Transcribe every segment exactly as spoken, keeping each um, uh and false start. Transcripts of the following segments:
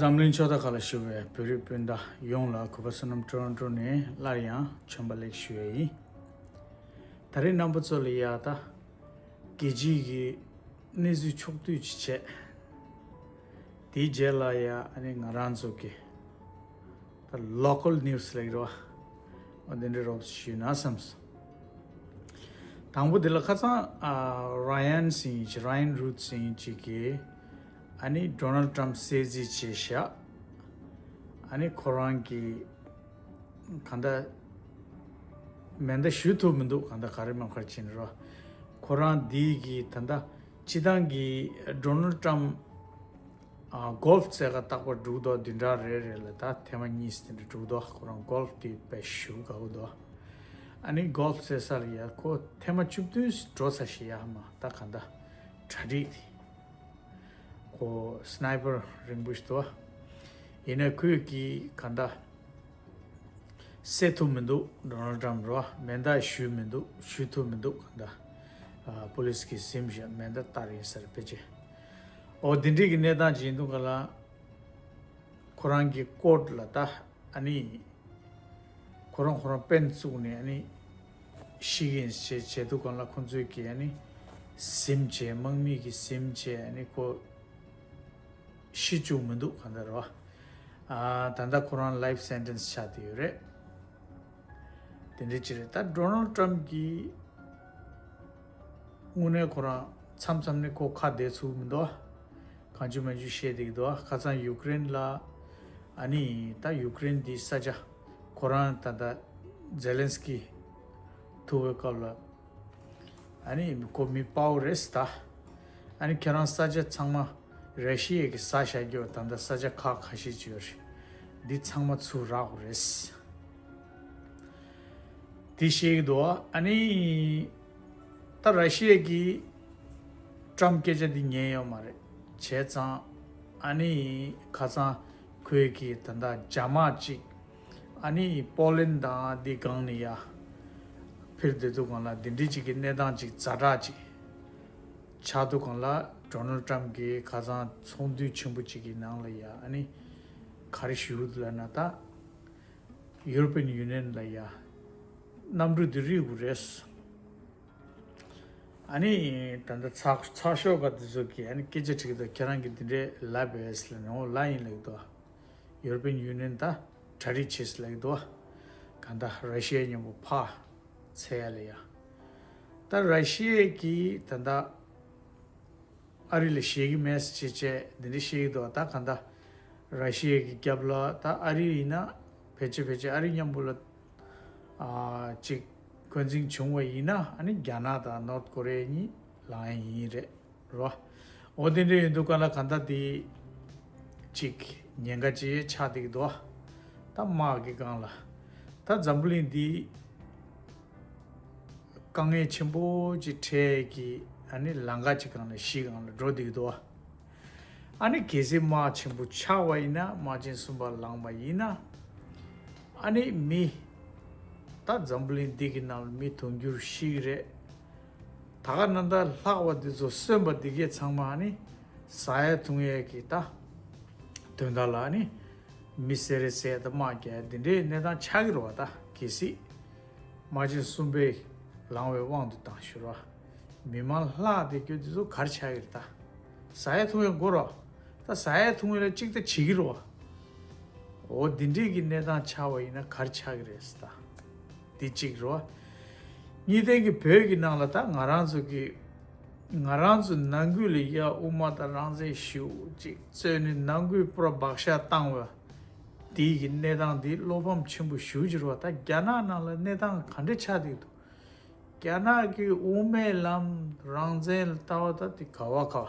འཛམ་གླིང་ཕྱོགས་མཐའ་ཁག་ལ་བཞུགས་པའི་བོད་རིགས་སྤུན་ཟླ་ཡོངས་ལ་གུས་པ་བསོད་ནམས་ཊོ་རོན་ཊོ་ནས་སླར་ཡང་བྱོན་པ་ལེགས་ཞུ་ཡས་ཡིན། ད་རེས་རྣམ་པ་ཚོ་ལ་ཡ་ད་རྒྱལ་སྤྱིའི་གི་གནས་ཚུལ་ཕྱོགས་བསྡུས་ཅིག་བྱས། དེའི་རྗེས་ལ་ཡ་ཨ་ནི་ང་རང་ཚོ་གི་ད་ལོ་ཀལ་ནིའུ་སི་ལབ་ཀྱི་རེད་བ། འོ་དེ་འདྲའི་རོབ་ཞུས་ན་བསམས་སོང་། དང་པོ་དེ་ལ་ཁ་སང་ཨ་ར་ཡན་ཟེར་མཁན་ཅིག་ར་ཡན་རུད་ཟེར་མཁན་ཅིག་གིས་ཨ་ནི་ཌོ་ནལ་ཊམ་གསོད་རྩིས་བྱས་ཤག་ཨ་ནི་ཁོ་རང་གིས་གང་ལྟར་མེ་མདའ་གཞུ་ཐུབ་མི་འདུག་གང་ལྟར་ག་རེ་མ་ག་རེ་བྱས་ནས་རོ། ཁོ་རང་འདི་གི་ད་ལྟ་སྤྱི་བཏང་གི་ཌོ་ནལ་ཊམ་ཨ་གོལ་ཕ་རྩེད་ག་རྟག་པར་འགྲོ་གི་འདུག་བདུན་ཕྲག་རེ་རེ་ལ་ད་ཐེངས་མ་གཉིས་དེ་འདྲ་འགྲོ་གི་འདུག་ཁོ་རང་གོལ་ཕ་དེ་དཔེ་ཞེ་པོ་དགའ་པོ་འདུག་ཨ་ནི་གོལ་ཕ་རྩེད་ས་ལ་ཡ་ཁོ་ཐེངས་མ་བཅུ་བདུན་འགྲོ་ཚར་ཤག་ཡ་མ་ད་གང་ལྟར་གྲ་སྒྲིག་དེ། ཁོ་སི་ནའི་པར་རིང་པོ་ཞིག་འདུག་ཡིན་ནའི་ཁོས་གིས་གང་ལྟར་གསོད་ཐུབ་མི་འདུག་ཌོ་ནལ་ཊམ་རོ། མེ་མདའ་གཞུས་མི་འདུག་གཞུ་ཐུབ་མི་འདུག་གང་ལྟར་ཨ་པུ་ལིས་ཀྱིས་ཟིན་བཞག་མེ་མདའ་སྟར་ཡིན་ཟེར་ཕལ་ཆེར། འོ་དེ་འདྲའི་གི་གནས་སྟངས་ཅིག་ཡིན་དུས་ག་ལ་ཁོ་རང་གི་ཀོར་ཊ་ལ་ད་ཨ་ནི་ཁོ་རང་ཁོ་རང་དཔེ་བཙུགས་ནས་ཨ་ནི་ཤི་གིན་བྱེད་བྱེད་དུས་གང་ལ་ཁོ་ཚོས་ཀྱིས་ཨ་ནི་ཟིན་བྱས་དམག་མི་གིས་ཟིན་བྱས་ཨ་ནི་ཁོ་ཤི་བཅུག་མི་འདུག་གང་ལྟར་རོ། ཨ་ད་ལྟ་ཁོ་རང་ལའིཕ་སེན་ཊེན་སི་ཆགས་བསྡད་ཡོད་རེད། དེ་འདྲ་ཅིག་རེད། ད་ཌོ་ནལ་ཊམ་གྱིས་དངོས་གནས་ཁོ་རང་མཚམས་མཚམས་ནས་ཁོ་ཁ་བདེ་ཚུགས་མི་འདུག་གང་བྱུང་མང་བྱུང་བཤད་བསྡད་ཀྱི་འདུག་ཁ་སང་ཡུ་ཀེ་རེན་ལ་ཨ་ནི་ད་ཡུ་ཀེ་རེན་འདི་ས་ཆ་ཁོ་རང་ད་ལྟ་ཛེ་ལན་སི་ཀི་ཐུག་པའི་སྐབས་ལ་ཨ་ནི་ཁོ་མི་དཔའ་བོ་རེད་ད། ཨ་ནི་ཁྱེད་རང་ས་ཆ་ཚང་མ་ར་ཤི་ཡ་གིས་ཟ་བཞག་རྒྱུ་ད་ལྟ་ས་ཆ་ཁག་ཁ་ཤས་ཅིག་ཡོད་རེད། འདི་ཚང་མ་ཚུར་རག་དགོས་རེད། དེ་བཤད་ཀྱི་འདུག་ཨ་ནི་ད་ར་ཤི་ཡ་གིས་ཊམ་སྐད་ཆ་འདི་ཉན་ཡོད་མ་རེད། བྱས་ཙང་ཨ་ནི་ཁ་སང་ཁོས་ཀྱིས་ད་ལྟ་རྒྱ་དམག་ཅིག་ཨ་ནི་པོ་ལན་དང་འདི་སྒང་ནས་ཡ་ཕེབས་བསྡད་དུས་སྒང་ལ་འདི་འདྲའི་ཅིག་གི་གནས་སྟངས་ཅིག་ཛ་དྲག་ཅིག་ཆགས་དུས་སྒང་ལ་ཌོ་ནལ་ཊམ་གྱིས་ཁ་སང་ཚོགས་འདུ་ཆེན་པོ་ཅིག་གི་ནང་ལ་ཡ་ཨ་ནི་ག་རེ་ཞུས་འདུག་ལབ་ན་ད། ཡུ་རོ་པན་ཡུ་ནི་ཡན་ལ་ཡ་གནམ་གྲུ་འདི་རིག་དགོས་རེད། ཨ་ནི་ད་ལྟ་ཚགས་ཚགས་ཤོག་པ་འདི་ཚོ་གིས་ཨ་ནི་སྐད་ཆ་དྲིས་ཀྱི་འདུག་ཁྱེད་རང་གིས་འདི་འདྲའི་ལབ་པས་ལབ་ནས། འོ་ལབ་ཡིན་ལབ་ཀྱི་འདུག་ཡུ་རོ་པན་ཡུ་ནི་ཡན་ད་གྲ་སྒྲིག་བྱེད་ལབ་ཀྱི་འདུག་གང་ལྟར་ར་ཤི་ཡའི་མཉམ་པོ་ཕར་འཚོལ་ཡ་ལ་ཡ། ད་ར་ཤི་ཡ་གིས་ད་ལྟ་ཨ་རི་ལ་ཞེད་ཀྱི་མེད་ཟེར་བྱས་བྱས་འདི་འདྲ་བཤད་ཀྱི་འདུག་ད་གང་ལྟར་ར་ཤི་ཡ་གི་རྒྱབ་ལ་ད་ཨ་རི་ཡིན་ན་ཕལ་ཆེར་ཕལ་ཆེར་ཨ་རི་མཉམ་པོ་ལ་ཨ་ཅིག་འཁོན་འཛིང་བྱུང་བ་ཡིན་ན་ཨ་ནི་རྒྱ་ནག་དང་ནོར་ཐ་ཀོ་རི་ཡ་གཉིས་ལངས་ཡ་ཡིན་རེད་རོ། འོ་དེ་འདྲ་ཡིན་དུས་ག་ལ་གང་ལྟར་དེ་ཅིག་ཉེན་ཁ་ཅིག་ཆགས་བསྡད་ཀྱི་འདུག་ད་དམག་གི་སྒང་ལ་ད་འཛམ་བུ་གླིང་འདི་དཀའ་ངལ་ཆེན་པོ་ཅིག་འཕྲད་ཀྱི་ཨ་ནི་ལམ་ཁ་ཅིག་སྒང་ལ་གཞི་སྒང་ལ་འགྲོ་བསྡད་ཀྱི་འདུག་ཨ་ནི་གལ་སྲིད་དམག་ཆེན་པོ་ཆགས་པ་ཡིན་ན། དམག་ཆེན་གསུམ་པ་ལངས་པ་ཡིན་ན། ཨ་ནི་མི་ད་འཛམ་བུ་གླིང་འདི་གི་ནང་ལ་མི་དུང་ཕྱུར་ཤི་གི་རེད། ད་ག་ནང་ད་ལྷག་པ་འདི་ཚོ་གསོན་པ་འདི་གས་ཚང་མ་ཨ་ནི་ཟ་ཡ་འཐུང་ཡ་གི་ད་དོན་དག་ལ་ཨ་ནི་མི་བསད་རེས་བྱས་ད་དམག་རྒྱག་འདི་འདྲའི་གནས་སྟངས་ཆགས་ཀྱི་རེད་བ། ད་གལ་སྲིད་དམག་ཆེན་གསུམ་པའི་ལངས་པའི་དབང་དུ་བཏང་ཞུ་རོགས། མི་མང་ལྷག་བསྡད་རྒྱུ་འདི་ཚོ་ག་རེ་ཆགས་ཀྱི་རེད་ད། ཟ་ཡ་འཐུང་ཡ་དགོས་རོགས། ད་ཟ་ཡ་འཐུང་ཡ་ལ་གཅིག་ད་བྱེད་ཀྱི་རེད་བ། འོ་འདི་འདྲའི་གི་གནས་སྟངས་ཆགས་པ་ཡིན་ན་ག་རེ་ཆགས་ཀྱི་རེད་ད། འདི་གཅིག་རེད་བ། གཉིས་ལྡན་གྱི་བོད་ཀྱི་ནང་ལ་ད་ང་རང་ཚོ་གི་ང་རང་ཚོ་ནང་ཁུལ་ལ་ཡ་དབུ་མ་དང་རང་བཙན་ཞུ་ཅིག་རྩོད་ནས་ནང་ཁུལ་པུ་ར་བག་ཤ་བཏང་བ་དེའི་གི་གནས་སྟངས་དེ་བློ་ཕམ་ཆེན་པོ་ཞེ་པོ་ཅིག་རེད་བ། ད་རྒྱ་ནག་ནང་ལ་གནས་སྟངས་ག་འདྲ་ཆགས་བསྡད་འདུག་རྒྱ་ནག་གི་དབུ་མའི་ལམ་རང་བཙན་ལ་ལྟ་བ་ད་དེ་ག་བ་ག་བ།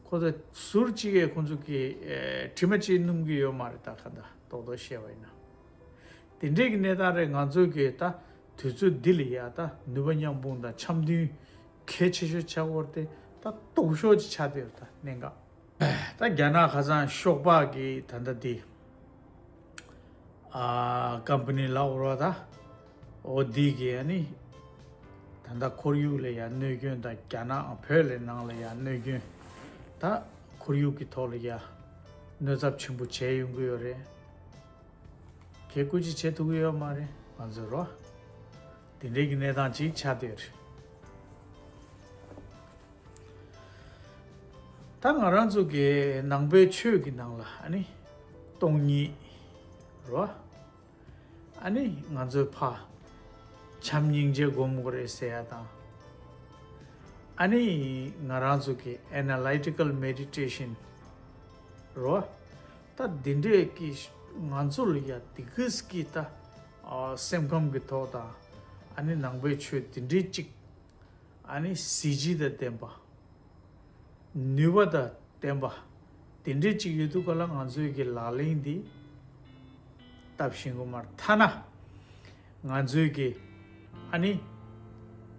ཁོ་ཚོ་ཟུར་གཅིག་གིས་ཁོ་ཚོ་གི་ཨེ་དྲི་མ་གཅིག་སྣོམ་གི་ཡོད་མ་རེད། ད་ག་ད་རྡོག་རྡོག་བཤད་པ་ཡིན་ན། དེ་འདྲའི་གི་གནས་སྟངས་རེད། ང་ཚོ་གི་ད་དུས་ཚོད་འདི་ལ་ཡ་ད་ནུས་པ་མཉམ་སྤུངས་དང་འཆམ་མཐུན་གལ་ཆེ་ཤོས་ཆགས་པ་དེ་ད་སྡུག་ཤོས་ཅིག་ཆགས་བསྡད་ཡོད། ད་གནད་འགག་ད་རྒྱ་ནག་ཁ་སང་ཤོག་སྦག་གི་ད་ལྟ་དེ་ཨ་ཀམ་པ་ནི་ལབ་དགོས་རེད་བ། ད་འོ་འདི་གི་ཨ་ནི་ད་ལྟ་ཁོར་ཡུག་ལ་ཡ་གནོད་སྐྱོན་དང་། རྒྱ་ནག་བོད་ལ་ནང་ལ་ཡ་གནོད་སྐྱོན། ད་ཁོར་ཡུག་གི་ཐོག་ལ་ཡ་ གནོད་ཚབས་ཆེན་པོ་བྱས་ཡོང་གི་ཡོད་རེད། གལ་སྐུ་མཁྱེན་བྱེད་ཐུབ་ཀྱི་ཡོད་མ་རེད། ང་ཚོས་རོ། དེ་འདྲའི་གི་གནས་སྟངས་ཅིག་ཆགས་བསྡད་ཡོད་རེད། ད་ང་རང་ཚོ་གི་ནང་པའི་ཆོས་ཀྱི་ནང་ལ་ཨ་ནི་སྟོང་ཉིད་རོ། ཨ་ནི་ང་ཚོའི་ཕ་བྱམས་སྙིང་རྗེ་སྒོམ་དགོས་རེད་ཟེར་ཡ་དང་། ཨ་ནི་ང་རང་ཚོ་གི་ཨེ་ན་ལི་ཊི་ཀལ་མེ་ཌི་ཊེ་ཤན་རོ། ད་འདི་འདྲས་ཀྱི་ང་ཚོ་ལ་ཡ་དེ་གིས་ཀྱི་ད་ཨ་སེམས་ཁམས་ཀྱི་ཐོག་དང་། ཨ་ནི་ནང་པའི་ཆོས་དེ་འདྲས་ཅིག་ཨ་ནི་གཟི་བརྗིད་དང་ལྡན་པ། ནུས་པ་དང་ལྡན་པ། དེ་འདྲས་ཅིག་ཡོད་དུས་ག་ལ་ང་ཚོའི་གི་ལག་ལེན་འདི་སྟབས་ཤིང་གོ་མར་ཐ་ན། ང་ཚོའི་གི་ཨ་ནི་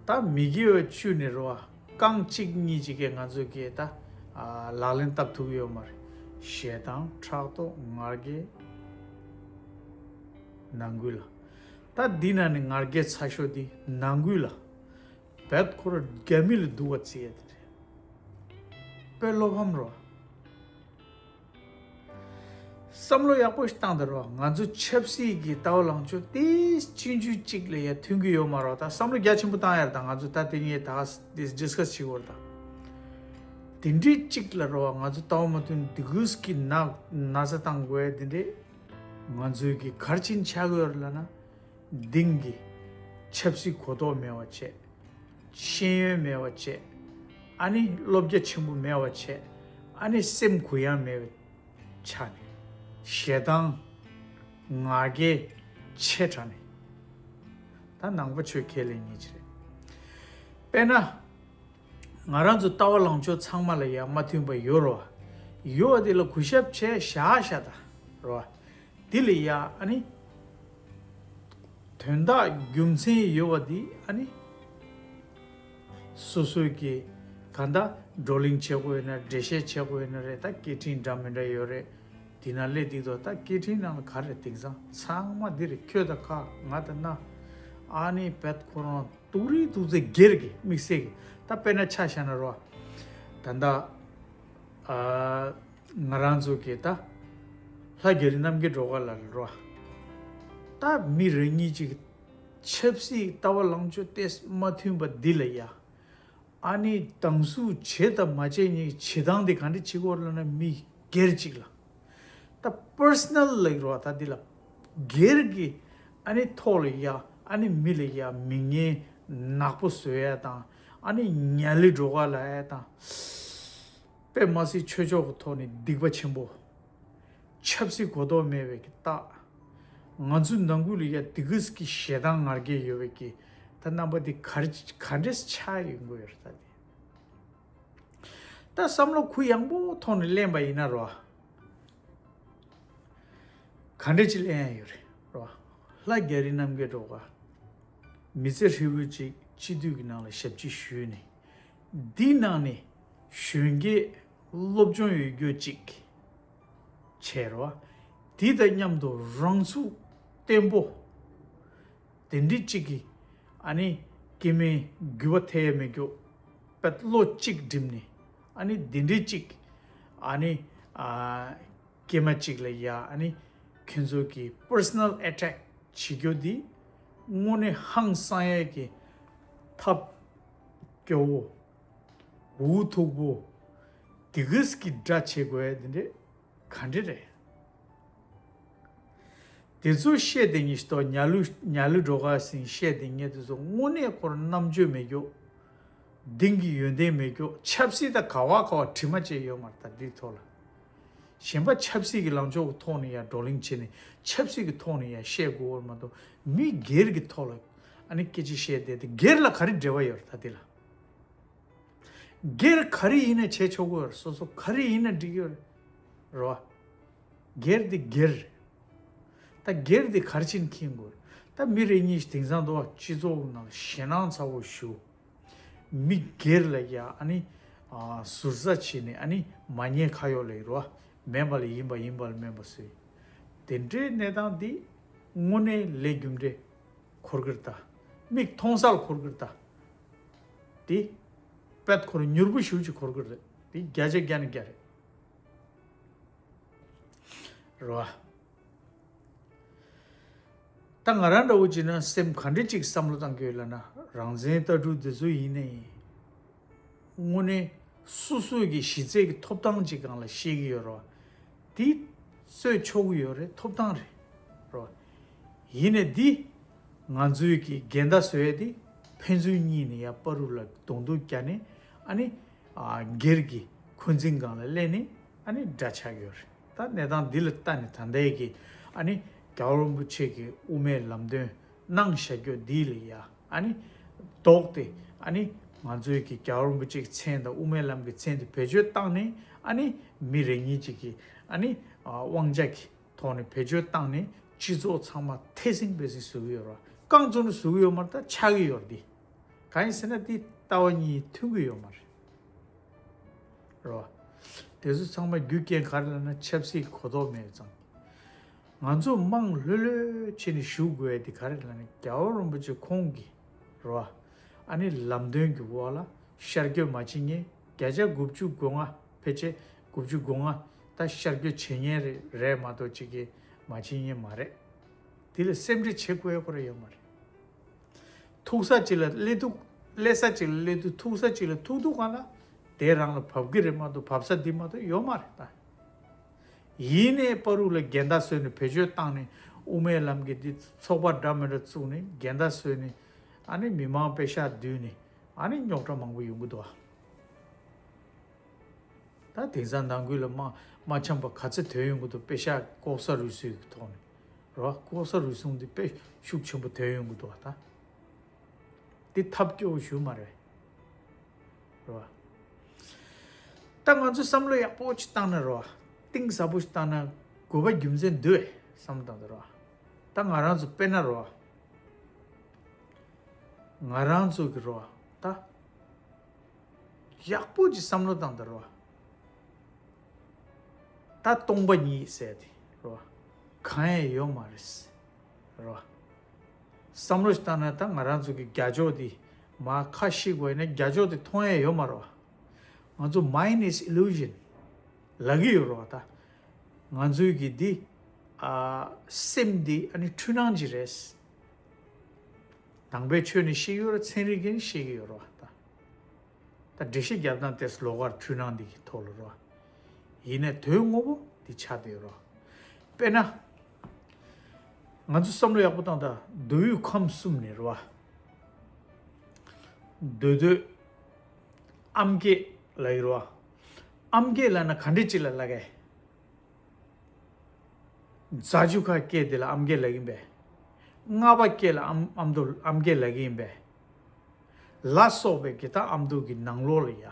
ད་མི་དགེ་བ་བཅུ་ནི་རོ། རྐང་གཅིག་གཉིས་ཅིག་གིས་ང་ཚོའི་གི་ད་ཨ་ལག་ལེན་བསྟར་ཐུབ་ཀྱི་ཡོད་མ་རེད། ཞེ་སྡང་ཕྲག་དོག་ང་རྒྱལ་ནང་ཁུལ་ལ། ད་འདི་ན་ནི་ང་རྒྱལ་ཚ་ཤོས་འདི་ནང་ཁུལ་ལ། བད་ཁོ་ར་རྒྱ་མི་ལ་སྡུག་པ་བརྩི་ཡ་དེ་རེད། དཔེ་བློ་ཕམ་རོ། བསམ་བློ་ཡག་པོ་ཞིག་བཏང་དང་རོ། ང་ཚོ་ཆབ་སྲིད་ཀྱི་ལྟ་བ་ལངས་ཕྱོགས་དེ་སྤྱི་འཇུག་གཅིག་ལ་ཡ་མཐུན་གྱི་ཡོད་མ་རོ། ད་བསམ་བློ་རྒྱ་ཆེན་པོ་བཏང་ཡ་རེད། ད་ང་ཚོ་ད་དེ་ངས་ད་ག་ཌིས་ཌིས་ཀ་སི་བྱེད་དགོས་རེད་ད། དེ་འདྲའི་གཅིག་ལ་རོ། ང་ཚོ་ལྟ་བ་མ་མཐུན་དེ་གུས་ཀྱི་ན་ན་ཚ་བཏང་དགོས་ཡ་དེ་འདྲས་ང་ཚོའི་གི་གར་ཕྱིན་ཆགས་ཡོད་རེད་ལ་ན། འདིང་གི་ཆབ་སྲིད་གོ་རྟོགས་མེད་པ་བྱས། ཤེས་ཡོན་མེད་པ་བྱས། ཨ་ནི་བློ་རྒྱ་ཆེན་པོ་མེད་པ་བྱས། ཨ་ནི་སེམས་གུ་ཡངས་མེད་པའི་ཆ་ནས་ཞེ་སྡང་ང་རྒྱལ་ཆེ་དྲགས་ནས། ད་ནང་པ་ཆོས་ཁས་ལེན་ཉེས་ཅི་རེད། དཔེར་ན། ང་རང་ཚོ་ལྟ་བ་ལངས་ཕྱོགས་ཚང་མ་ལ་ཡང་མ་མཐུན་པ་ཡོད་རོ། ཡོད་པ་དེ་ལ་གུས་ཞབས་བྱས་བཞག་བཞག་ད་རོ། དེ་ལ་ཡ་ཨ་ནི་དོན་དག་རྒྱུ་མཚན་ཡོད་པ་དེ་ཨ་ནི་སོ་སོའི་གི་ག་འདྲ་བགྲོ་གླེང་བྱེད་དགོས་ཡོད་ན། འགྲེལ་བཤད་བྱེད་དགོས་ཡོད་ན་རེད། ད་སྐད་འཕྲིན་འདྲ་མི་འདྲ་ཡོད་རེད། དེ་ན་སླེབས་དུས་ད་སྐད་འཕྲིན་ནང་ལ་ག་རེ་དེང་སང་ཚང་མ་འདི་རེད། ཁྱོད་དང་ཁ་ང་དང་སྣ། ཨ་ནི་བད་ཁོ་རང་ཏུག་རི་ཏུག་ཙེ་སྒེར་གྱི་དམིགས་བསལ་གྱི་ད་དཔེར་ན་ཆ་བཞག་ན་རོ། ད་ལྟ་ཨ་ང་རང་ཚོ་གི་ད་ལྷ་རྒྱ་རི་རྣམ་རྒྱལ་སྒྲོལ་དཀར་ལགས་ལ་རོ། ད་མི་རེ་གཉིས་ཅིག་ཆབ་སྲིད་ལྟ་བ་ལངས་ཕྱོགས་ཏོག་ཙམ་མ་མཐུན་པ་འདི་ལ་ཡ། ཨ་ནི་སྡང་ཟུག་བྱེད་དང་མ་བྱེད་གཉིས་བྱེད་སྟངས་དེ་ག་འདྲ་བྱེད་དགོས་ལབ་ན། མི་སྒེར་གཅིག་ལ་ད་པར་སོ་ནལ་ལབ་རོ། ད་འདི་ལ་སྒེར་གྱི་ཨ་ནི་ཐོག་ལ་ཡ་ཨ་ནི་མི་ལ་ཡ་མིང་ངན་ནག་པོ་བཟོ་ཡ་དང་། ཨ་ནི་ཉ་ལི་སྒྲོལ་དཀར་ལབ་ཡ་དང་། དཔེ་མ་སྲིད་ཆོས་ཕྱོགས་ཀྱི་ཐོག་ནས་སྡིག་པ་ཆེན་པོ། ཆབ་སྲིད་གོ་རྟོགས་མེད་པའི་གི་རྟགས། ང་ཚོའི་ནང་ཁུལ་ལ་ཡ་དེ་གིས་ཀྱི་ཞེ་སྡང་ང་རྒྱལ་ཡོད་པའི་གི་ད་རྣམ་པ་འདི་ག་རེ་ག་འདྲས་ཆགས་ཡོང་གི་ཡོད་རེད་ད་དེ། ད་བསམ་བློ་གུ་ཡངས་པོ་ཐོག་ནས་ལེན་པ་ཡིན་ན་རོ། ག་འདྲས་ཅིག་ལེན་ཡ་ཡོད་རེད་རོ། ལྷ་རྒྱ་རི་རྣམ་རྒྱལ་སྒྲོལ་དཀར་མི་ཚེ་ཧྲིལ་བོ་ཅིག་སྤྱི་འཐུས་ཀྱི་ནང་ལ་ཞབས་ཕྱི་ཞུས་ནས། འདི་ནང་ནས་གཞོན་སྐྱེས་སློབ་སྦྱོང་ཡོད་རྒྱུ་ཅིག་བྱས་རོ། དེ་དང་མཉམ་དུ་རང་ཚུགས་བརྟན་པོ་དེ་འདྲ་ཅིག་གིས་ཨ་ནི་སྐྱེ་དམན་རྒྱུད་པ་ཐེ་ཡ་མེད་རྒྱུ། དཔེ་བློ་གཅིག་སྒྲིམ་ནས་ཨ་ནི་དེ་འདྲ་ཅིག་ཨ་ནི་ཨ། སྐྱེས་མ་གཅིག་ལ་ཡ་ཨ་ནི་ཁྱོད་ཚོ་གི་པར་སོ་ནལ་ཨེ་ཊེག་བྱེད་རྒྱུ་འདི་དངོས་གནས་ཧང་སང་ཡས་ཀྱི་ཐབས་སྐྱོ་བོ། འུ་ཐུག་པོ། དེ་གིས་ཀྱི་དགྲ་བྱེད་དགོས་ཡ་འདི་འདྲས་ག་འདྲས་རེད། དེ་ཚོ་བཤད་དེ་ཉིད་ཤི་ཏོ་ཉ་ལུ་ཉ་ལུ་སྒྲོལ་དཀར་ཟེར་བཤད་དེ་ཉེ་དུ་ཚོ་དངོས་གནས་ཁོར་རྣམ་དཔྱོད་མེད་རྒྱུ། གདིང་གི་ཡོན་ཏན་མེད་རྒྱུ། ཆབ་སྲིད་དང་ག་བ་ག་བ་དྲི་མ་བཅད་ཡོད་མ་རེད་ད་འདིའི་ཐོག་ལ། གཞན་པ་ཆབ་སྲིད་ཀྱི་ལངས་ཕྱོགས་ཀྱི་ཐོག་ནས་ཡང་བགྲོ་གླེང་བྱས་ནས་ཆབ་སྲིད་ཀྱི་ཐོག་ནས་ཡང་བཤད་དགོས་པར་མ་གཏོགས་མི་སྒེར་གྱི་ཐོག་ལ་ཨ་ནི་སྐད་ཆ་བཤད་བསྡད་དེ་སྒེར་ལ་ག་རེ་འབྲེལ་བ་ཡོད་རེད་ད་འདི་ལ། སྒེར་ག་རེ་ཡིན་ན་བྱེད་ཆོག་གི་ཡོད་རེད། སོ་སོ་ག་རེ་ཡིན་ན་འགྲིག་གི་ཡོད་རེད། རེད་བ། སྒེར་དེ་སྒེར་རེད། ད་སྒེར་དེ་ག་རེ་བྱས་ནས་འཁྱེར་དགོས་རེད། ད་མི་རེ་གཉིས་དེང་སང་འདུག་བ་སྤྱི་ཚོགས་ནང་ཞེད་སྣང་ཚ་བོ་ཞུ། མི་སྒེར་ལ་ཡ་ཨ་ནི་ཨ་ཟུར་ཟ་བྱས་ནས་ཨ་ནི་མ་ཉེས་ཁ་གཡོག་ལས་རོ། མེད་པ་ལ་ཡིན་པ་ཡིན་པ་ལ་སྨན་པ་བཟོས། དེ་འདྲའི་གནས་སྟངས་འདི་དངོས་གནས་ལས་རྒྱུ་འབྲས་འཁོར་གི་རེད་ད། མིག་མཐོང་སར་འཁོར་གི་རེད་ད། དེ་དཔེ་ཁོ་རང་མྱུར་པོ་ཞེ་པོ་ཅིག་འཁོར་གི་རེད། དེ་བརྒྱ་ཆ་བརྒྱ་ནས་བརྒྱ་རེད། རེད་བ། ད་ང་རང་འདྲ་བོ་བྱས་ན་སེམས་ག་འདྲ་ཅིག་བསམ་བློ་བཏང་གི་ཡོད་ལབ་ན། རང་བཙན་ལྟ་གྲུབ་འདི་ཚོ་ཡིན་ནའི་དངོས་གནས་སོ་སོའི་གི་གཞི་རྩའི་གི་ཐོབ་ཐང་ཅིག་སྒང་ལ་བཤད་ཀྱི་ཡོད་རེད་བ། དེ་རྩོད་ཆོག་གི་ཡོད་རེད། ཐོབ་ཐང་རེད། རེད་བ། ཡིན་ནའི་འདི་ང་ཚོའི་གི་འགལ་ཟླ་བཟོ་ཡས་དེ་ཕན་ཚུན་གཉིས་ནས་ཡར་བར་དུ་ལ་གདོང་ཐུག་བརྒྱབ་ནས། ཨ་ནི་ཨ་སྒེར་གྱི་འཁོན་འཛིན་སྒང་ལ་སླེབས་ནས་ཨ་ནི་འདྲ་ཆགས་ཡོད་རེད། ད་གནས་སྟངས་འདི་ལ་ལྟ་ནས་ད་ལྟའི་གི་ཨ་ནི་རྒྱལ་བ་རིན་པོ་ཆེ་གི་དབུ་མའི་ལམ་སྟོན་གནང་བཞག་རྒྱུ་འདི་ལ་ཡ་ཨ་ནི་ལྡོག་སྟེ། ཨ་ནི་ང་ཚོའི་གི་རྒྱལ་བ་རིན་པོ་ཆེ་གི་མཚན་དང་དབུ་མའི་ལམ་གྱི་མཚན་དེ་བེད་སྤྱོད་བཏང་ནས། ཨ་ནི་མི་རེ་གཉིས་ཅིག་གི་ཨ་ནི་ཨ་དབང་ཆ་གི་ཐོག་ནས་བེད་སྤྱོད་བཏང་ནས་སྤྱི་ཚོགས་ཚང་མ་ཐེ་སྲིང་བེ་སྲིང་བཟོ་གི་ཡོད་རེད་བ། རྐང་བཙུགས་ནས་བཟོ་གི་ཡོད་མ་རེད། ད་ཆགས་ཀྱི་ཡོད་རེད། འདི་གང་ཡིན་ཟེར་ན་འདི་ལྟ་བ་གཉིས་མཐུན་གྱི་ཡོད་མ་རེད། རེད་བ། དེ་ཚོ་ཚང་མ་རྒྱུ་རྐྱེན་ག་རེ་ལབ་ན་ཆབ་སྲིད་གོ་རྟོགས་མེད་ཙང་། ང་ཚོ་དམངས་ལྷོད་ལྷོད་བྱས་ནས་བཞུགས་དགོས་ཡ་དེ་ག་རེ་ལབ་ན། རྒྱལ་བ་རིན་པོ་ཆེ་ཁོང་གིས་རེད་བ། ཨ་ནི་ལམ་སྟོན་གྱི་འོག་ལ་ཤར་བསྐྱོད་མ་བྱེད་མཁན། བརྒྱ་ཆ་དགུ་བཅུ་གོ་ལྔ། ཕལ་ཆེར་དགུ་བཅུ་གོ་ལྔ་ད་ཤར་བསྐྱོད་བྱེད་མཁན་རེད་རེད་མ་གཏོགས་ཅིག་གིས་མ་བྱེད་མཁན་མ་རེད། དེ་ལ་སེམས་ཁྲལ་བྱེད་དགོས་ཡ་ཁོ་རང་ཡོད་མ་རེད། ཐུག་ས་གཅིག་ལ་སླེབས་དུས། སླེབས་ས་གཅིག་ལ་སླེབས་དུས། ཐུག་ས་གཅིག་ལ་ཐུག་དུས་སྒང་ལ་དེ་རང་ལ་བབས་ཀྱི་རེད་མ་གཏོགས་བབས་ས་འདི་མ་གཏོགས་ཡོད་མ་རེད་ད། ཡིན་ནའི་བར་དུ་ལ་འགལ་ཟླ་བཟོས་ནས་བེད་སྤྱོད་བཏང་ནས། དབུ་མའི་ལམ་གྱི་འདི་ཚོགས་པ་འདྲ་མི་འདྲ་བཙུགས་ནས་འགལ་ཟླ་བཟོས་ནས། ཨ་ནི་མི་མང་པེ་ཤག་བསྡུས་ནས་ཨ་ནི་རྙོག་དྲ་མང་པོ་ཡོང་གི་འདུག་ཨ། ད་དེང་སང་ནང་ཁུལ་ལ་མ་མ་འཆམ་པ་ག་ཚད་ཐོན་ཡོང་གི་འདུག། པེ་ཤག་ལྐོག་ཟ་རུལ་སུངས་ཀྱི་ཐོག་ནས་རེད་བ། ལྐོག་ཟ་རུལ་སུངས་འདི་དཔེ་ཤུགས་ཆེན་པོ་ཐོན་ཡོང་གི་འདུག་བ། ད་འདི་ཐབས་སྐྱོ་བོ་ཞིག་མ་རེད། རེད་བ། ད་ང་ཚོས་བསམ་བློ་ཡག་པོ་ཅིག་བཏང་ན་རེད་བ། གཏིང་ཟབ་པོ་ཞིག་བཏང་ན་དགོས་པ་རྒྱུ་མཚན་འདུག་བས་བསམ་བློ་བཏང་དང་རེད་བ། ད་ང་རང་ཚོ་དཔེར་ན་རེད་བ། ང་རང་ཚོ་གི་རེད་བ། ད་ཡག་པོ་ཅིག་བསམ་བློ་བཏང་དང་རེད་བ། ད་སྟོང་པ་ཉིད་ཟེར་དེ་རེད་བ། གང་ཡང་ཡོད་མ་རེད། རེད་བ། བསམ་བློ་ཞིག་བཏང་ན་ད་ང་རང་ཚོ་གི་རྒྱ་ཕྱོགས་དེ་མར་ཁ་ཕྱེ་དགོས་ཡིན་ན་རྒྱ་ཕྱོགས་དེ་མཐོང་ཡ་ཡོད་མ་རེད་བ། ང་ཚོ་mind is illusion ལབ་ཀྱི་ཡོད་རེད་བ། ད་ང་ཚོའི་གི་འདི་ཨ་སེམས་འདི་ཨ་ནི་འཁྲུལ་སྣང་ཅིག་རེད། ནང་པའི་ཆོས་ནས་བཤད་ཀྱི་ཡོད་རེད། ཚན་རིག་གིས་བཤད་ཀྱི་ཡོད་རེད་བ། ད་ད་འགྲེལ་བཤད་རྒྱབ་སྟངས་དེ་ལོགས་ཀར་འཁྲུལ་སྣང་འདི་གི་ཐོག་ལ་རེད་བ། ཡིན་ནའི་དོན་དངོས་པོ་འདི་ཆགས་བསྡད་ཡོད་རེད་བ། དཔེར་ན། ང་ཚོ་བསམ་བློ་ཡག་པོ་བཏང་དང་། མདོ་དབུས་ཁམས་གསུམ་ནས་རེད་བ། མདོ་སྟོད་ཨམ་སྐད་ལབ་ཀྱི་རེད་བ། ཨམ་སྐད་ལབ་ན་ག་འདྲ་ཅིག་ལ་ལབ་ཀྱི། རྫ་ཆུ་ཁ་སྐད་དེ་ལ་ཨམ་སྐད་ལབ་ཀྱི་ཡིན་པས། རྔ་པ་སྐད་ལ་ཨམ་ཨ་མདོ་ཨམ་སྐད་ལབ་ཀྱི་ཡིན་པས། ལ་སོགས་པའི་གི་ད་ཨ་མདོ་གི་ནང་ལོགས་ལ་ཡ།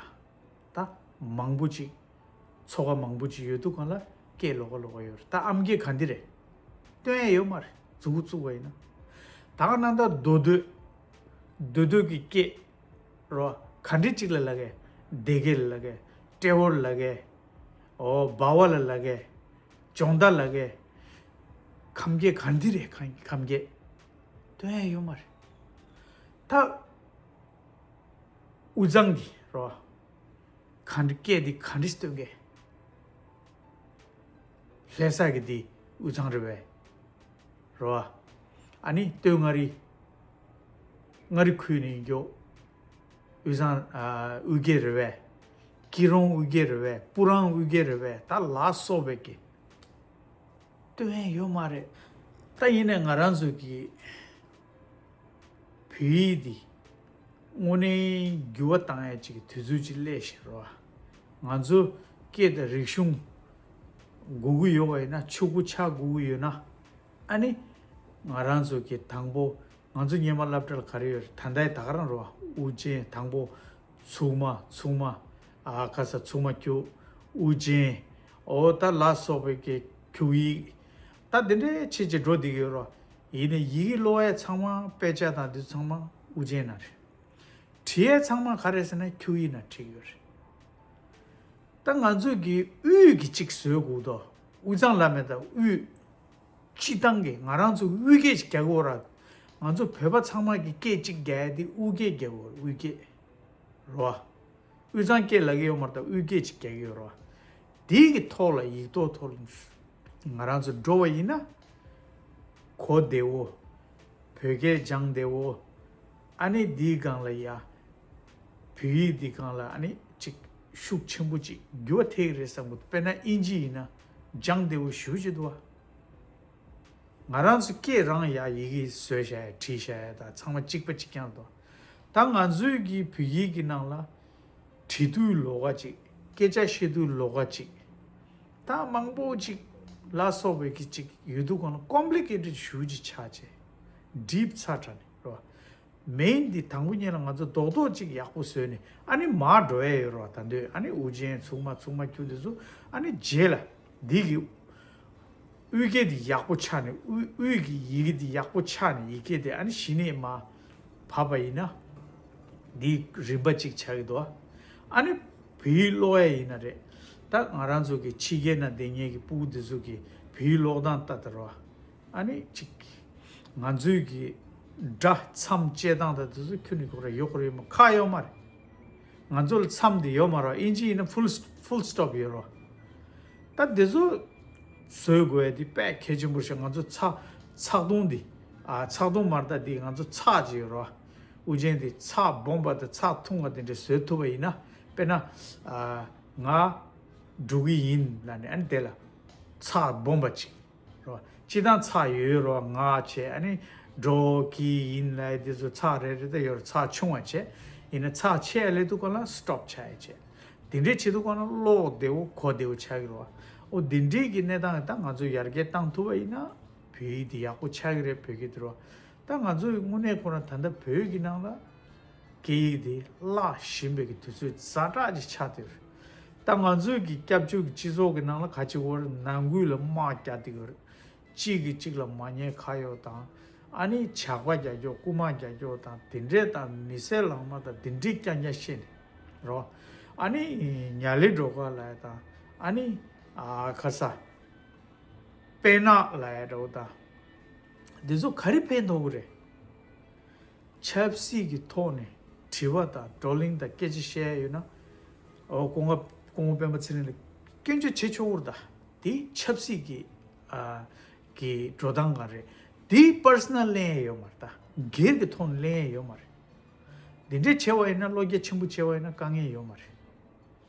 ད་མང་པོ་ཅིག། ཚོ་ཁ་མང་པོ་ཅིག་ཡོད་དུས་སྒང་ལ་སྐད་ལོགས་ཀ་ལོགས་ཀ་ཡོད་རེད། ད་ཨམ་སྐད་ག་འདི་རེད། སྟོན་ཡ་ཡོད་མ་རེད། མཛུབ་གུ་བཙུགས་པ་ཡིན་ན། ད་ག་ནང་ད་མདོ་སྟོད། མདོ་སྟོད་ཀྱི་སྐད་རོ། ག་འདྲ་ཅིག་ལ་ལབ་ཀྱི། སྡེ་དགེ་ལ་ལབ་ཀྱི། ཏྲེ་ཧོར་ལབ་ཀྱི། ཨོ་འབའ་བ་ལ་ལབ་ཀྱི། ལྗོངས་མདའ་ལབ་ཀྱི། ཁམས་སྐད་ག་འདི་རེད། ཁམས་ཁམས་སྐད་སྟོན་ཡ་ཡོད་མ་རེད། ད་དབུས་གཙང་གི་རོ། ག་འདྲ་སྐད་འདི་ག་འདྲ་སྟོན་གྱི། ལྷ་ས་གི་འདི་དབུས་གཙང་རེད་པས། རོ། ཨ་ནི་སྟོད་མངའ་རིས། མངའ་རིས་ཁུལ་ནས་ཡིན་རྒྱུ། དབུས་གཙང་ཨ་དབུས་སྐད་རེད་པས། སྐྱིད་རོང་དབུས་སྐད་རེད་པས། སྤུ་རང་དབུས་སྐད་རེད་པས། ད་ལ་སོགས་པའི་སྐད་སྟོན་ཡ་ཡོད་མ་རེད། ད་ཡིན་ནའི་ང་རང་ཚོ་གི་བོད་ཡིག་འདི་དངོས་གནས་འགྱུར་བ་བཏང་ཡ་ཅིག་གི་དུས་ཚོད་ཅིག་སླེབས་ཤག་རོ། ང་ཚོ་སྐད་དང་རིག་གཞུང་དགོས་ཀྱི་ཡོད་པ་ཡིན་ན། ཕྱུག་པོ་ཆགས་དགོས་ཀྱི་ཡོད་ན། ཨ་ནི་ང་རང་ཚོ་གི་དང་པོ། ང་ཚོ་སྔོན་མ་སློབ་གྲྭ་ལ་ག་རེ་ཡོད་རེད། ད་ལྟའི་ད་ག་རང་རོ། དབུ་ཅན་དང་པོ། ཚུགས་མ། ཚུགས་མ། ཨ་ཁ་ས་ཚུགས་མ་ཁྱུག། དབུ་ཅན། ཨོ་ད་ལ་སོགས་པའི་གི་ཁྱུག་ཡིག། ད་འདི་འདྲའི་ཆེད་ཅིག་འགྲོ་བསྡད་ཀྱི་ཡོད་རོ། ཡིན་ནའི་ཡི་གེ་ཀློག་ཡ་ཚང་མ། དཔེ་ཆ་དང་འདི་ཚང་མ་དབུ་ཅན་ནང་རེད། བྲིས་ཡ་ཚང་མ་ག་རེ་ཟེར་ན་ཁྱུག་ཡིག་ནང་བྲིས་ཀྱི་ཡོད་རེད། ད་ང་ཚོ་གི་དབུས་ཀྱི་གཅིག་བཟོས་དགོས་དོ། དབུས་གཙང་ལ་མེད་ད་དབུས། སྤྱི་བཏང་གི་ང་རང་ཚོ་དབུས་སྐད་ཅིག་རྒྱག་གི་ཡོད་ར། ང་ཚོ་བོད་པ་ཚང་མ་གི་སྐད་ཅིག་རྒྱག་ཡ་དེ་དབུས་སྐད་རྒྱག་གི་ཡོད་ར། དབུས་སྐད་རོ། དབུས་གཙང་སྐད་ལབ་ཀྱི་ཡོད་མ་རེད་ད། དབུས་སྐད་ཅིག་རྒྱག་གི་ཡོད་ར། དེའི་གི་ཐོག་ལ་ཡིག་ཐོག་ཐོག་ལ་ ང་རང་ཚོ་འགྲོ་བ་ཡིན་ན། གོ་བདེ་བོ། བོད་སྐད་སྦྱང་བདེ་བོ། ཨ་ནི་འདིའི་སྒང་ལ་ཡ། བོད་ཡིག་འདི་སྒང་ལ་ཨ་ནི་ཅིག་ཤུགས་ཆེན་པོ་ཅིག་འགྱུར་བ་ཐེབས་ཀྱི་རེད་བསམ་གི་འདུག་དཔེར་ན་དབྱིན་ཇི་ཡིན་ན་སྦྱང་བདེ་བོ་ཞེ་པོ་ཅིག་འདུག་བ། ང་རང་ཚོ་སྐད་རང་ཡ་ཡི་གེ་བཟོས་བཞག་ཡ་བྲིས་བཞག་ཡ་དང་ཚང་མ་གཅིག་པ་གཅིག་རྐྱང་རེད་དོ། ད་ང་ཚོའི་གི་བོད་ཡིག་གི་ནང་ལ་བྲིས་དུས་ལོགས་ཀ་ཅིག་སྐད་ཆ་བཤད་དུས་ལོགས་ཀ་ཅིག་ད་མང་པོ་ཅིག་ལ་སོགས་པའི་གི་ཅིག་ཡོད་དུས་གང་ལ་ཀོམ་པི་ལི་ཀེ་ཊེཌ་ཞེ་པོ་ཅིག་ཆགས་བྱས། ཌིབ་ཚ་དྲགས་ནས་རེད་བ། མེན་འདི་དང་པོ་ཉིད་ལ་ང་ཚོ་རྡོག་རྡོག་ཅིག་ཡག་པོ་བཟོས་ནས་ཨ་ནི་མར་འགྲོ་ཡ་ཡོད་རེད་བ། ད་འདོད་ཨ་ནི་དབུ་ཅན་ཚུགས་མ་ཚུགས་མ་ཁྱུ་དེ་ཚོ་ཨ་ནི་རྗེས་ལ་འདི་གི་དབུས་སྐད་འདི་ཡག་པོ་ཆགས་ནས་དབུས་དབུས་ཀྱི་ཡི་གེ་འདི་ཡག་པོ་ཆགས་ནས་ཡི་གེ་འདི་ཨ་ནི་གཞི་ནས་མར་བབས་པ་ཡིན་ན་འདི་རིམ་པ་གཅིག་ཆགས་ཀྱི་འདུག་ཨ་ནི་བོད་ཡིག་ཀློག་ཡ་ཡིན་ན་རེད། ད་ང་རང་ཚོ་གི་ཕྱི་རྒྱལ་ན་བསྡད་མཁན་གྱི་སྤུ་གུ་འདི་ཚོ་གི་བོད་ཡིག་ཀློག་སྟངས་ལྟ་དེ་རེད་བ། ཨ་ནི་ཅིག་ང་ཚོའི་གི་སྒྲ་མཚམས་བཅད་སྟངས་དང་དེ་ཚོ་ཁྱོན་ནས་ཁོ་ར་ཡོད་ཁོ་ར་ཡོད་མ་ཁག་ཡོད་མ་རེད། ང་ཚོ་ལ་མཚམས་དེ་ཡོད་མ་རེད། དབྱིན་ཇི་ཡིན་ན་ཕུལ་ཕུལ་སི་ཊོབ་ཡོད་རེད། ད་དེ་ཚོ་བཟོས་དགོས་ཡ་དེ་དཔེ་གལ་ཆེན་པོ་ཞིག་ང་ཚོ་ཚ་ཚག་དུང་འདི་ཨ་ཚག་དུང་མ་རེད། ད་འདི་ང་ཚོ་ཚག་ཅིག་ཡོད་རེད། དབུ་ཅན་དེ་ཚག་སྦོམ་པ་དང་ཚག་ཐུང་བ་དེ་འདྲ་བཟོས་ཐུབ་པ་ཡིན་ན་དཔེར་ན་ཨ་ང་འགྲོ་གི་ཡིན་ལབ་ནས་ཨ་ནི་དེ་ལ་ཚག་སྦོམ་པ་ཅིག་རོ། སྤྱི་བཏང་ཚག་ཡོད་རོ། ང་བྱས་ཨ་ནི་འགྲོ་གི་ཡིན་ལབ་དེ་ཚོ་ཚག་རེ་རེ་ད་ཡོད་རོ། ཚག་ཆུང་བ་བྱས་ཡིན་ན་ཚག་ཆེ་ཡ་ལས་དུས་གང་ལ་སི་ཊོབ་ཆགས་ཡ་བྱས། དེ་འདྲའི་བྱེད་དུས་གང་ལ་ཀློག་བདེ་བོ་གོ་བདེ་བོ་ཆགས་ཀྱི་རོ། འོ་དེ་འདྲའི་གི་གནས་སྟངས་ད་ང་ཚོ་ཡར་རྒྱས་བཏང་ཐུབ་པ་ཡིན་ན་བོད་ཡིག་དེ་ཡག་པོ་ཆགས་ཀྱི་རེད། བོད་སྐད་དེ་རོ། ད་ང་ཚོའི་དངོས་གནས་ཁོ་རང་ད་ལྟ་བོད་ཀྱི་ནང་ལ་སྐད་ཡིག་དེ་བརླག་བཞིན་པའི་གི་དུས་ཚོད་ཛ་དྲག་ཅིག་ཆགས་བསྡད་རེད། ད་ང་ཚོའི་གི་སྐྱབས་བཅོལ་གྱི་སྤྱི་ཚོགས་ཀྱི་ནང་ལ་ག་ཅིག་བར་ནང་ཁུལ་ལ་དམག་རྒྱག་བསྡད་ཀྱི་རེད། གཅིག་གིས་གཅིག་ལ་མ་ཉེས་ཁ་གཡོག་དང་། ཨ་ནི་ཇག་པ་རྒྱག་རྒྱུ་རྐུ་མ་རྒྱག་རྒྱུ་དང་དེ་འདྲས་དང་མི་སེར་ལག་དམར་དང་དེ་འདྲས་རྐྱང་རྐྱང་བཤད་ནས་རོ། ཨ་ནི་ཉ་ལེ་སྒྲོལ་དཀར་ལབ་ཡ་དང་ཨ་ནི་ཨ་ཁ་ས་དཔལ་ནག་ལབ་ཡ་འདྲ་བོ་དང་། འདི་ཚོ་ག་རེ་ཕན་ཐོགས་ཀྱི་རེད། ཆབ་སྲིད་ཀྱི་ཐོག་ནས་དྲི་བ་དང་བགྲོ་གླེང་དང་སྐད་ཆ་བཤད་ཡ་ཡོད་ན། འོ་སྐུ་ངོ་སྐུ་ངོ་སྤེན་པ་ཚེ་རིང་ལ་སྐྱོན་བརྗོད་བྱེད་ཆོག་གི་རེད་ད། དེ་ཆབ་སྲིད་ཀྱི་ཨ་གི་འགྲོ་སྟངས་ག་རེད། དེ་པར་སོ་ནལ་ལེན་ཡ་ཡོད་མ་རེད་ད། སྒེར་གྱི་ཐོག་ནས་ལེན་ཡ་ཡོད་མ་རེད། འདི་འདྲས་བྱས་པ་ཡིན་ན་བློ་རྒྱ་ཆེན་པོ་བྱས་པ་ཡིན་ན་དཀའ་ངལ་ཡོད་མ་རེད།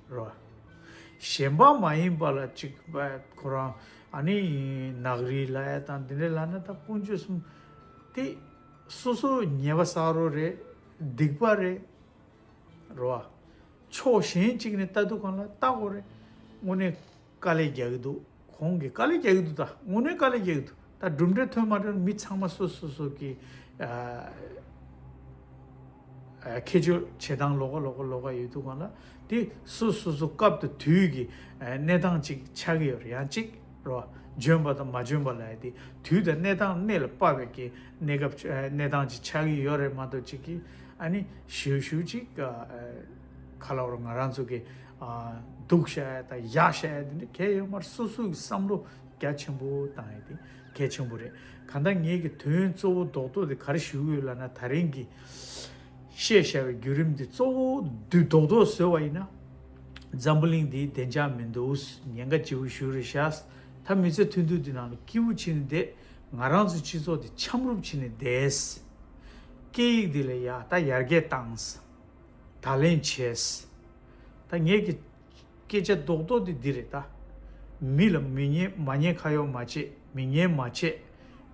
རོ། གཞན་པ་མ་ཡིན་པ་ལ་ཅིག་པ་ཁོ་རང་ཨ་ནི་ནག་རིལ་ལབ་ཡ་དང་འདི་འདྲས་ལབ་ན་ད་དཀོན་མཆོག་གསུམ་དེ་སོ་སོ་ཉེས་པ་བསགས་རོགས་རེད། སྡིག་པ་རེད། རོ། ཕྱོགས་གཞན་གཅིག་ནས་ལྟ་དུས་གང་ལ་ལྟ་དགོས་རེད། དངོས་གནས་དཀའ་ལས་རྒྱག་གི་འདུག་ཁོང་གིས་དཀའ་ལས་རྒྱག་གི་འདུག་ད་དངོས་གནས་དཀའ་ལས་རྒྱག་གི་འདུག་ད་གྲུབ་འབྲས་ཐོན་མ་ཐོན་མི་ཚང་མ་སོ་སོ་སོ་གི་ཨ། ཨ། ཁྱད་ཆོས་བྱེད་སྟངས་ལོགས་ཀ་ལོགས་ཀ་ལོགས་ཀ་ཡོད་དུས་གང་ལ་དེ་སོ་སོ་སོ་སྐབས་དང་དུས་ཀྱི་ཨ་གནས་སྟངས་ཅིག་ཆགས་ཀྱི་ཡོད་རེད། ཡང་གཅིག་རོ། འཇོན་པ་དང་མ་འཇོན་པ་ལབ་ཡ་དེ་དུས་དང་གནས་སྟངས་གནས་ལ་དཔག་པའི་གི་གནས་སྐབས་ཨ་གནས་སྟངས་ཅིག་ཆགས་ཀྱི་ཡོད་རེད་མ་གཏོགས་ཅིག་གི་ཨ་ནི་ཞེ་པོ་ཞེ་པོ་ཅིག་ཨ་ག་ལབ་རོ། ང་རང་ཚོ་གི་ཨ་སྡུག་བཤད་ཡ་དང་ཡག་བཤད་ཡ་དེ་འདྲ་གང་ཡང་ཡོད་མ་རེད། སོ་སོ་གི་བསམ་བློ་རྒྱ་ཆེན་པོ་བཏང་ཡ་དེ་གལ་ཆེན་པོ་རེད། གང་ལྟར་ངེད་ཀྱི་དོན་གཙོ་བོ་རྡོག་རྡོག་དེ་ག་རེ་ཞུ་གི་ཡོད་ལབ་ན། ད་རིང་གི་བཤད་བཞག་པའི་བརྒྱུད་རིམ་དེ་གཙོ་བོ་བསྡུས་རྡོག་རྡོག་བཟོས་པ་ཡིན་ན། འཛམ་བུ་གླིང་འདི་བདེ་འཇགས་མི་འདུག་ཉེན་ཁ་ལྗིད་པོ་ཞེ་པོ་རེད་ཤག་ད་མི་ཚེ་ཐུང་ཐུང་འདི་ནང་ལ་སྐྱིད་པོ་བྱས་ནས་བསྡད། ང་རང་ཚོའི་སྤྱི་ཚོགས་འདི་འཆམ་རུབ་བྱས་ནས་བསྡད། སྐད་ཡིག་འདི་ལ་ཡ་ད་ཡར་རྒྱས་བཏང་། ད་ལན་བྱས། ད་ངེད་ཀྱི་སྐད་ཆ་རྡོག་རྡོག་དེ་འདི་རེད་ད། མི་ལ་མི་ཉེས་མ་ཉེས་ཁ་གཡོག་མ་བྱེད། མི་ངན་མ་བྱེད།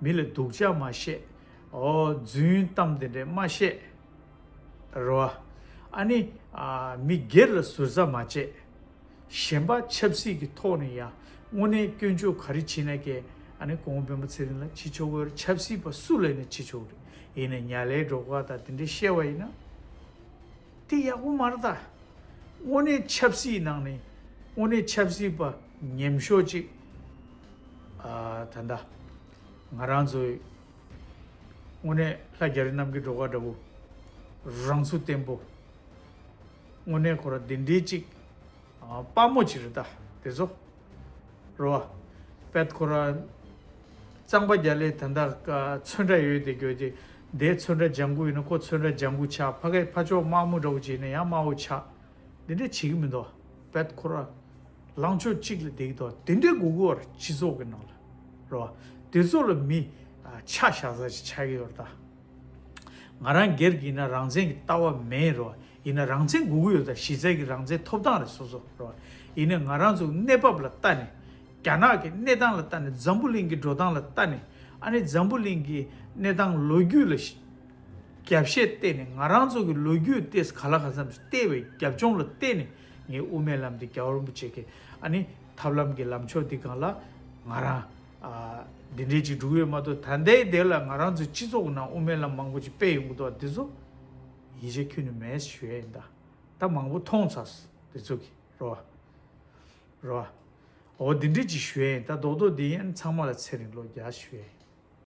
མི་ལ་སྡུག་ཅག་མ་བཤད། ཨོ་རྫུན་གཏམ་དེ་འདྲས་མ་བཤད། རོ། ཨ་ནི་ཨ་མི་སྒེར་ལ་ཟུར་ཟ་མ་བྱེད། གཞན་པ་ཆབ་སྲིད་ཀྱི་ཐོག་ནས་ཡང་དངོས་གནས་སྐྱོན་བརྗོད་ག་རེ་བྱེད་ན་ཀྱེ་ཨ་ནི་སྐུ་ངོ་སྤེན་པ་ཚེ་རིང་ལ་བྱེད་ཆོག་གི་རེད། ཆབ་སྲིད་པ་སུ་ལ་ཡིན་ན་བྱེད་ཆོག་གི་རེད། ཡིན་ནའི་ཉ་ལའི་སྒྲོ་ག་དང་དེ་འདྲས་བཤད་པ་ཡིན་ན། དེ་ཡག་པོ་མ་རེད་ད། དངོས་གནས་ཆབ་སྲིད་ནང་ནས་དངོས་གནས་ཆབ་སྲིད་པ་ཉམས་ཤོས་ཅིག་ཨ་ད་ལྟ་ང་རང་ཚོའི་དངོས་གནས་ལྷ་རྒྱ་རི་རྣམ་རྒྱལ་སྒྲོལ་དཀར་འདྲ་བོ་རང་ཚུགས་བརྟན་པོ། དངོས་གནས་ཁོ་ར་འདི་འདྲའི་ཅིག་ཨ་དཔའ་མོ་ཅིག་རེད་ད། དེ་ཚོ་རོ། པད་ཁོ་ར་གཙང་པ་རྒྱ་ལས་ད་ལྟ་ཚོན་ཁྲ་ཡོད་དེ་གྱོད་དེ། དེ་ཚོན་ཁྲ་ལྗང་གུ་ཡིན་ན་ཁོ་ཚོན་ཁྲ་ལྗང་གུ་ཆགས། ཕ་གའི་ཕ་ཕྱོགས་དམར་མོ་འདྲ་བོ་ཅིག་ཡིན་ན་ཡང་དམར་བོ་ཆགས། འདི་འདྲ་བྱེད་ཀྱི་མི་འདུག་པད་ཁོ་ར་ལངས་ཕྱོགས་གཅིག་ལ་བསྡད་ཀྱི་འདུག་དེ་འདྲའི་དགོས་ཀྱི་བར་སྤྱི་ཚོགས་ཀྱི་ནང་ལ། རོ། དེ་ཚོ་ལ་མི་ཆ་བཞག་ས་ཅིག་ཆགས་ཀྱི་ཡོད་རེད་ད། ང་རང་སྒེར་གྱི་ཡིན་ན་རང་བཙན་གྱི་ལྟ་བ་མེད་རོ། ཡིན་ན་རང་བཙན་དགོས་ཀྱི་ཡོད་ད། གཞི་རྩའི་གི་རང་བཙན་ཐོབ་ཐང་རེད་སོ་སོ་རོ། ཡིན་ན་ང་རང་ཚོ་གནས་བབ་ལ་ལྟ་ནས། རྒྱ་ནག་གི་གནས་སྟངས་ལ་ལྟ་ནས། འཛམ་བུ་གླིང་གི་འགྲོ་སྟངས་ལ་ལྟ་ནས། ཨ་ནི་འཛམ་བུ་གླིང་གི་གནས་སྟངས་ལོ་རྒྱུས་ལ་རྒྱབ་བཤད་བལྟས་ནས། ང་རང་ཚོ་གི་ལོ་རྒྱུས་དེ་ག་ལ་ག་ཙམ་ཞིག་བལྟས་པའི་རྒྱབ་ལྗོངས་ལ་བལྟས་ནས། ངས་དབུ་མའི་ལམ་དེ་རྒྱལ་བ་རིན་པོ་ཆེ་གི་ཨ་ནི་ཐབས་ལམ་གྱི་ལམ་ཕྱོགས་འདི་སྒང་ལ་ང་རང་ཨ་འདི་འདྲའི་ཅིག་འགྲོ་གི་ཡོད་མ་གཏོགས། ད་ལྟའི་དེ་ལ་ང་རང་ཚོའི་སྤྱི་ཚོགས་ནང་དབུ་མའི་ལམ་མང་པོ་ཅིག་སྤེལ་ཡོང་གི་འདུག་དེ་ཚོ་ཡིད་ཆེས་ཁྱོན་ནས་མེད་ཞུ་ཡ་ཡིན་ད། ད་མང་པོ་མཐོང་ཚར་དེ་ཚོ་གི་རོ། རོ། འོ་འདི་འདྲའི་ཅིག་ཞུ་ཡ་ཡིན་ད། རྡོག་རྡོག་འདི་ཡིན། ཚང་མ་ལ་ཚེ་རིང་ལོ་བརྒྱ་ཞུ་ཡ་ཡིན།